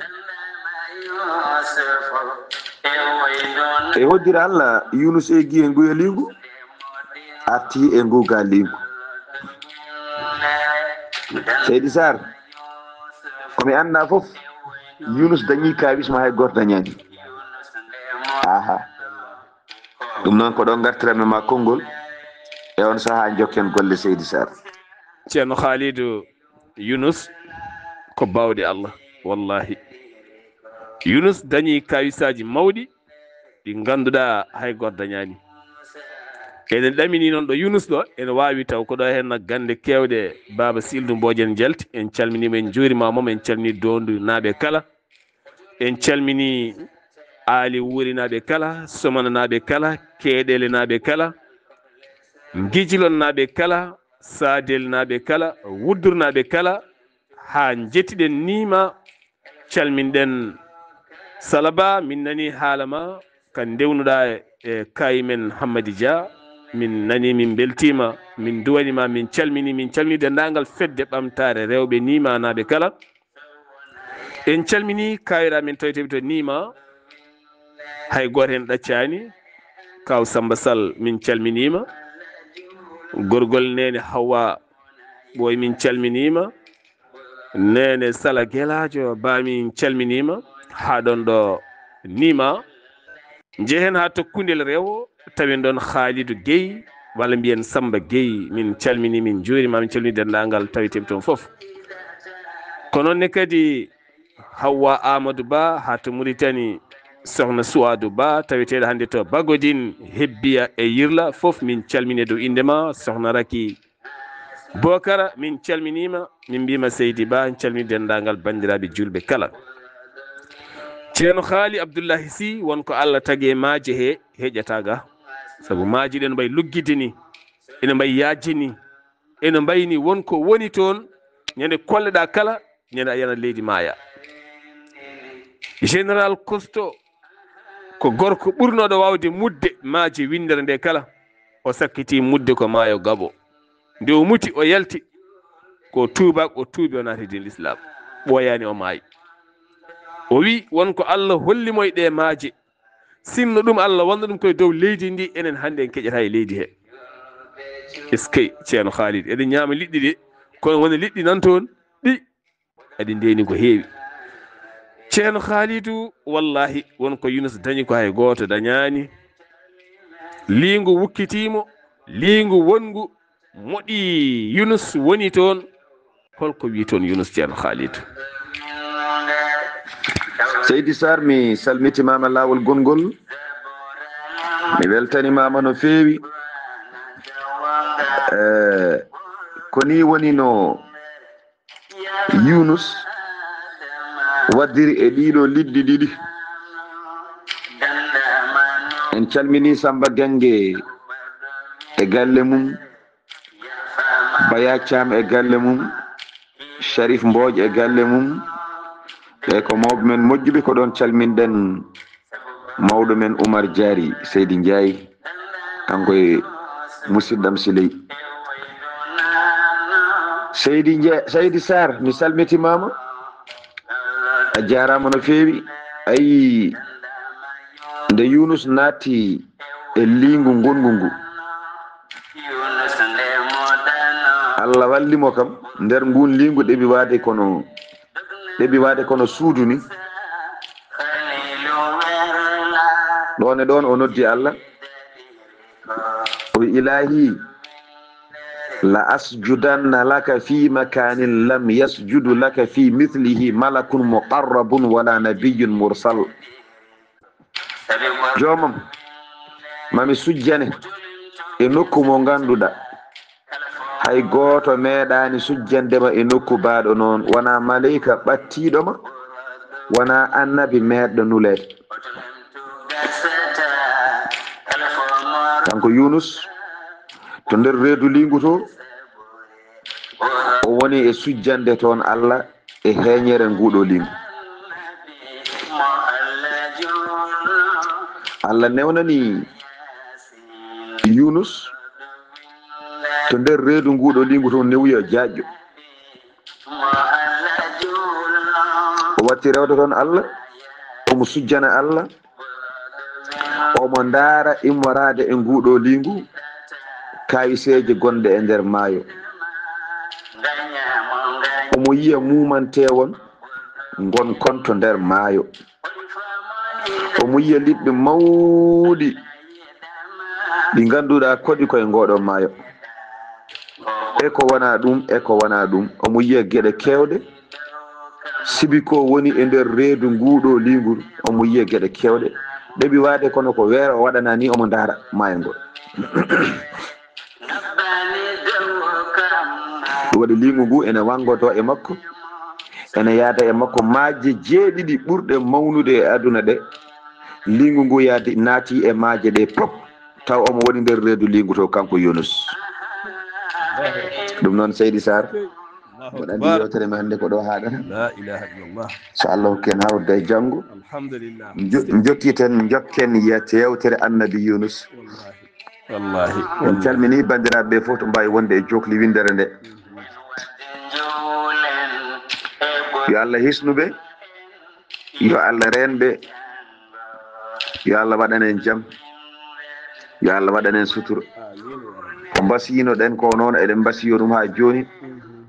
E hoddira Allah, Yunus eggi e nguya liingu, arti e nguuga liingu. Seydi Sarr, ko mi anndaa fof, Yunus dañi kaawis mo hay gooto dañaani. Aha. Ɗum noon ko ɗo ngartiranmi ma konngol, e on sahaa njokken golle Seydi Sarr. Ceerno Khalidou, Yunus ko baawɗe Allah, wallahi. Yunus dañi kaawisaaji mawɗi ɗi ngannduɗaa hay gooto dañaani. Eɗen ɗamini noon ɗo Yunus ɗo, ene waawi taw ko ɗo heen gannde keewɗe Baaba Sildu Mbooj en njalti, en calminiima, en njuuriima mo, en calmini Doondu naaɓe kala. En calmini Aali Wuurinaaɓe kala, Somananaaɓe kala, Keeɗelenaaɓe kala, Ngijilonnaaɓe kala, Saadelnaaɓe kala, Wuddurnaaɓe kala, haa njettiɗen Niima, calminɗen Salaba, min nani haala ma, ka ndewnuɗaa e kaayi men Hammadi Dia, min nani, min mbeltiima, min nduwaniima, min calmini, min calmini denndaangal fedde ɓamtaare rewɓe Niimanaaɓe kala. En calmini kaawiraaɓe men tawetee ɓe to Niima, hay gooto heen ɗaccaani. Kaaw Samba Sall, min calminiima. Gorgol Neene Hawa Ɓooy, min calminiima. Neene Sala Gelaajo Ba, min calminiima. Haa ɗoon ɗo Niima. Njehen haa to Kundel Rewo, tawen ɗoon Khalidou Guèye, walla mbiyen Samba Guèye. Min calmini, min njuurima, min calmini denndaangal taweteeɓe toon fof. Ko noon ne kadi Hawwa Amadou Ba, haa to Mauritanie, Sohna Suwadu Ba, taweteeɗo hannde to Bagodin, Hebbiya e Yirla, fof min calmini e dow innde ma, Sohna Raki Bokara, min calminiima, min mbiima Seydi Ba, en calmini denndaangal banndiraaɓe juulɓe kala. Ceerno Haali Abdullahi Sy, won ko Allah tagi e maaje he, heƴata ga. Sabu maaje ɗen mbayi luggide ni, ene mbayi yaajde ni, ene mbayi ni won ko woni toon, ñande kolleɗaa kala, ñande a yana leydi maaya. Général Kosto ko gorko ɓurnooɗo waawde mudde maaje winndere nde kala, o sakkiti mudde ko maayo Gabo. Nde o muti, o yalti, ko tuubaak o tuubi, o naati diine Lislaam. Ɓooyaani, o maayi. O wi won ko Allah holli mo e ɗe maaje. Sinno ɗum Allah wonno ɗum koye dow leydi ndi, enen hannde en keƴata e leydi he. Eskey, Ceerno Khalid, eɗen ñaama liɗɗi de, kono wona liɗɗi nan toon, ɗi eɗi ndeeni ko heewi. Ceerno Khalidou, wallahi, won ko Yunus dañi ko hay gooto dañaani. Liingu wukkitiimo, liingu wonngu moɗi Yunus woni toon. Holko wi toon Yunus, Ceerno Khalidou? Seydi Sarr, mi salmitimaama laawol gonngol. Mi weltanimaama no feewi. Eh, ko ni woni no Yunus waddiri e ɗiɗo liɗɗi ɗiɗi. En calmini Samba Gange e galle mum, Baya Thiam e galle mum, Sharif Mbodj e galle mum. Ɓe ko mawɓe men moƴƴuɓe, ko ɗon calminɗen mawɗo men Oumar Diary, Seydi Ndiaye, kanko e musidɗam Siley. Seydi Ndiaye, Seydi Sarr, mi salmitimaama. A jaaraama no feewi. Ayi, nde Yunus naatti e liingu ngonngu ngu, Allah walli mo kam, nder nguun liingu ɗeɓi waade kono, ɗeɓi waade kono suudu ni. Ɗoon e ɗoon o noddi Allah. O wi, "Ilaahi, la asjudanna laka fi makanin lam yasjudu laka fi mithlihi malakun muqarrabun wala nabiyyun mursal." Joomam, mami sujjane e nokku mo ngannduɗaa, hay gooto meeɗaani sujjande ma e nokku baaɗo noon, wonaa maleyka ɓattiiɗo ma, wonaa annabi meeɗɗo nuleede. Kanko Yunus, to nder reedu liingu to, o woni e sujjande toon Allah e heeñere nguuɗo liingu. Allah newnani Yunus to nder reedu nguuɗo liingu to, newuya jaajjo. O watti rewde toon Allah, omo sujjana Allah, omo ndaara immoraade e nguuɗo liingu kaawiseeje gonɗe e nder maayo. Omo yiya muumanteewon ngon kon to nder maayo. Omo yiya liɗɗi mawɗi ɗi ngannduɗaa koɗi koye ngooɗo maayo. E ko wonaa ɗum, e ko wonaa ɗum, omo yiya geɗe keewɗe. Sibi ko woni e nder reedu nguuɗo liingu, omo yiya geɗe keewɗe. Ɗeɓi waade kono ko weere o waɗanaa ni, omo ndaara maayo ngo. Ɗum waɗi liingu ngu ene wanngoto e makko, ene yaada e makko maaje jeeɗiɗi ɓurɗe mawnude e aduna ɗe. Liingu ngu yaadi, naati e maaje ɗe pop, taw omo woni nder reedu liingu to, kanko Yunus. Ɗum noon, Seydi Sarr, mboɗo anndi yewtere men hannde ko ɗo haaɗata. La ilaha illallah. So Allah hokki en hawrude e janngo, alhamdulillah, njo-, njokkiten, njokken yiyat yewtere Annabi Yunus. Wallahi. En calmini banndiraaɓe ɓe fof to mbaawi wonde e jookli winndere nde. Yo Allah hisnu ɓe, yo Allah reen ɓe, yo Allah waɗan en jam, yo Allah waɗan en sutura. Ko mbasiyino ɗen ko noon, eɗen mbasiyo ɗum haa jooni.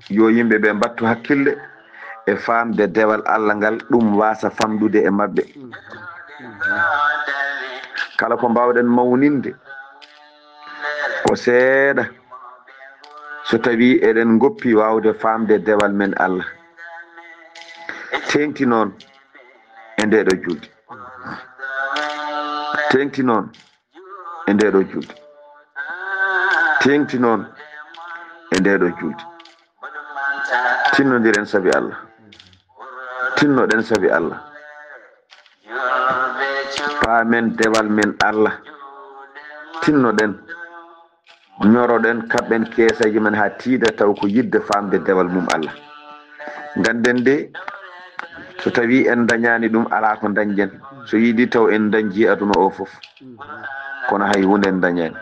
Yo yimɓe ɓe mbattu hakkille e faamde dewal Allah ngal, ɗum waasa famɗude e maɓɓe. Kala ko mbaawɗen mawninde, ko seeɗa, so tawii eɗen ngoppi waawde faamde dewal men Allah. Teeŋti noon e ndee ɗoo julde. Teeŋti noon e ndee ɗoo julde. Teeŋti noon e ndee ɗoo julde. Tinnondiren sabi Allah. Tinnoɗen sabi Allah. Paamen dewal men Allah. Tinnoɗen. Ñoroɗen, kaɓɓen keeseeje men haa tiiɗa, taw ko yiɗde faamde dewal mum Allah. Ngannden de, so tawii en ndañaani ɗum, alaa ko ndañɗen. So yiɗi taw en ndañji aduna o fof. Kono hay huunde en ndañaani.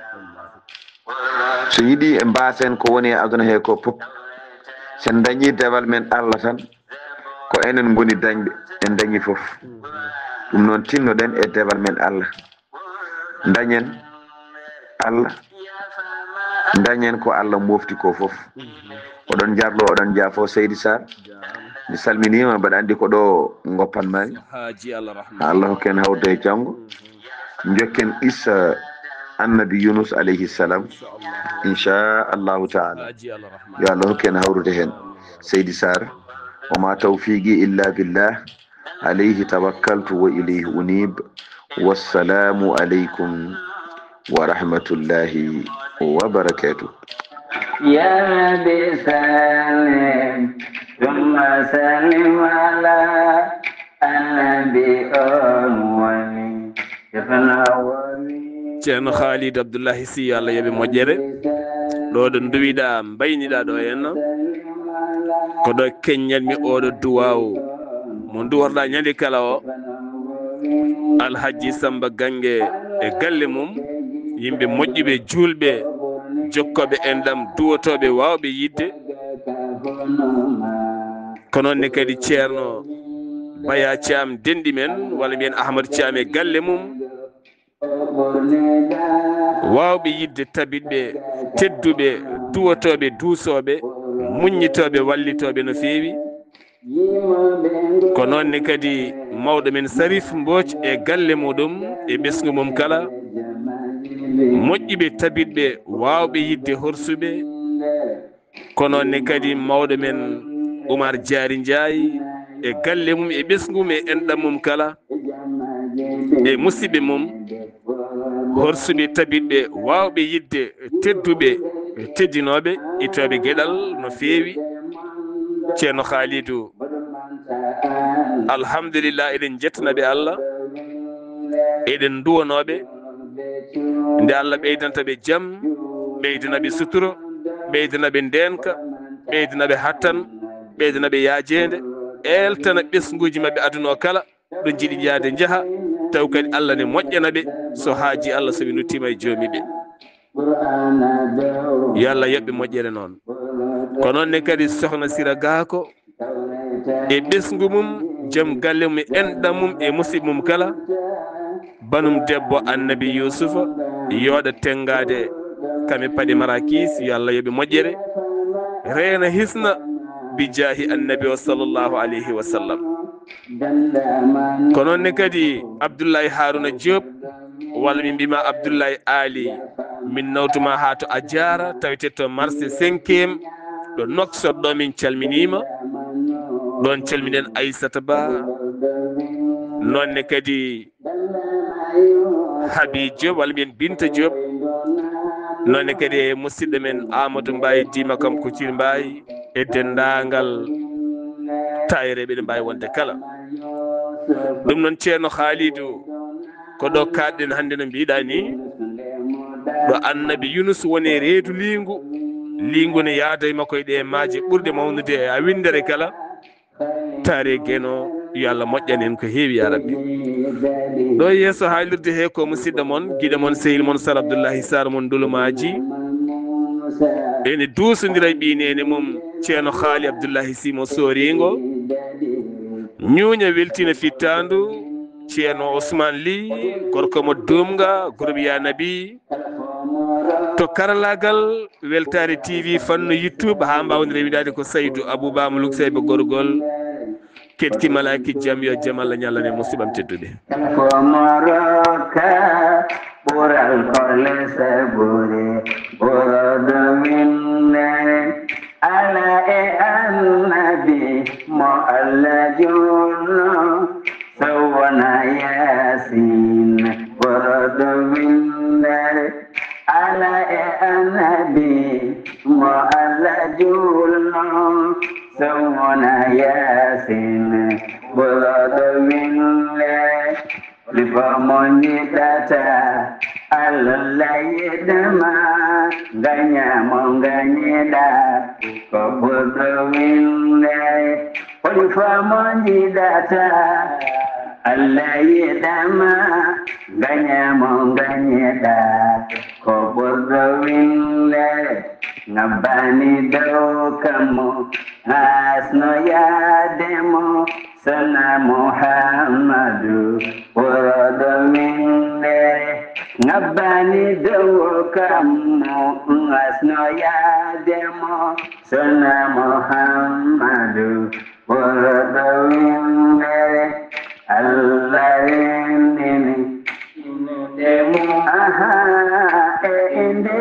So yiɗi en mbaasen ko woni e aduna he ko pop. So en ndañi dewal men Allah tan, ko enen ngoni dañɓe, en ndañi fof. Ɗum noon, tinnoɗen e dewal men Allah. Ndañen Allah, ndañen ko Allah mofti ko fof. Oɗon njarlo, oɗon njaafo, Seydi Sarr. Mi salminiima, mbaɗa anndi ko ɗo ngoppan mami. Haaji Allah rahma. Allah hokken hawrude e janngo. Njokken qissa Annabi Yunus alayhi salam. Inchallahu taala. Haaji Allah rahma. Yo Allah hokken hawrude heen. Seydi Sarr. Wa ma tawfiqi illa billah. Alayhi tawakkaltu wa ilayhi unib. Wassalamu aleykum wa rahmatullahi wa barakatuh. يا رب سلم ثم سلم على النبي أول شفنا ولي. Ceerno Khalid Abdullahi Sy, yo Allah yoɓe moƴƴere. Ɗo ɗo nduwiɗa, mbayniɗa ɗo henna, ko ɗo keññanmi oɗo duwaawu mo nduworɗa ñande kala o. Alhaji Samba Gange e galle mum, yimɓe moƴƴuɓe, juulɓe, jokkooɓe enɗam, duwotooɓe, waawɓe yiɗde. Ko noon ne kadi Ceerno Baya Caam denɗi men, walla mbiyen Ahmad Caam e galle mum. Waawɓe yiɗde, tabitɓe, tedduɓe, duwotooɓe, duusooɓe, muññitooɓe, wallitooɓe no feewi. Ko noon ne kadi mawɗo men Sarif Mbooc e galle muɗum e ɓesngu mum kala. Moƴƴuɓe, tabitɓe, waawɓe yiɗde, horsuɓe. Ko noon ne kadi mawɗo men Umar Jaari Njaay e galle mum e ɓesngu mum e enɗam mum kala. E musidɓe mum, horsuɓe, tabitɓe, waawɓe yiɗde, tedduɓe, teddinooɓe, ittooɓe geɗal no feewi. Ceerno Khalidou, alhamdulillah, eɗen njettana ɓe Allah, eɗen nduwanooɓe, Nde Allah ɓeydanta ɓe jam, ɓeydana ɓe suturo, ɓeydana ɓe ndeenka, ɓeydana ɓe hattan, ɓeydana ɓe yaajeende, eeltana ɓesnguuji maɓɓe aduna o kala, ɗo njiɗi yaade njaha, taw kadi Allah ne moƴƴana ɓe, so haaji Allah, so ɓe nuttiima e joomi ɓe. Yo Allah yoɓ ɓe moƴƴere noon. Ko noon ne kadi Sohna Sira Gako, e ɓesngu mum, jom galle mum, e enɗam mum, e musiɗɓe mum kala. Banum debbo Annabi Yuusufa, yooɗa tenngaade kam e paɗe marakis, yo Allah yoɓ ɓe moƴƴere. Reena hisna, bi jaahi Annabi o sallallahu alayhi wa sallam. Ko noon ne kadi Abdullahi Haruna Diop, walla min mbima Abdullahi Ali, min nawtuma haa to a jaara, tawete to marché cinquième, ɗo Nouakchott ɗo, min calminima. Ɗon calminen Aissata Ba, noon ne kadi Habi Diop, walla mbiyen Binta Diop, noon ne kadi e musidɗo men Amadou Mbaye, Dima Kam Couture Mbaye, e denndaangal tayereeɓe ɗe mbaawi wonde kala. Ɗum noon, Ceerno Khalidou, ko ɗo kaaɗɗen hannde no mbiɗa ni, ɗo Annabi Yunus woni e reedu liingu, liingu ne yaada e makko e ɗe maaje ɓurɗe mawnude e a winndere kala. Taare Geno, yo Allah moƴƴan en ko heewi, ya Rabbi. Ɗo yeeso haalirde he ko musidɗo mon, giɗo mon, sehil mon, Sar Abdullahi Sar mon Ndulumaaji. Ene duusondira e ɓii neene mum, Ceerno Haali Abdullahi Simo Sooringo. Ñuuña weltina fittaandu, Ceerno Ousmane Ly, gorko mo Duumga, groupe Ya Nabi. To karalaagal Weltaare T V fannu YouTube, haa mbaawde rewidaade ko Saydu Abou Ba mo Luksayba Gorgol. Keɗki malaaki jam, yo jam Allah ñallan e musiɓam tedduɓe. Ko mo rokka ɓural korle sabure, ɓurɗo winne, ala e annabi mo Allah juulno, so wona Yaasin ɓurɗo winne, ala e annabi mo Allah juulno, so wona Yaasin ɓurɗo winne. Lifa mo njiɗata Allah yiɗama, ngaña mo ngañiɗa, ko ɓurɗo winne. Lifa mo njiɗata Allah yiɗama, ngaña mo ngañiɗa, ko ɓurɗo winne. Ngabbani dow kammu, asno yaade mo, Sona Muhammadu ɓurɗo winne. Ngabbani dow kammu, asno yaade mo, Sona Muhammadu ɓurɗo winne. Allah renndini innude mum, aha, e innde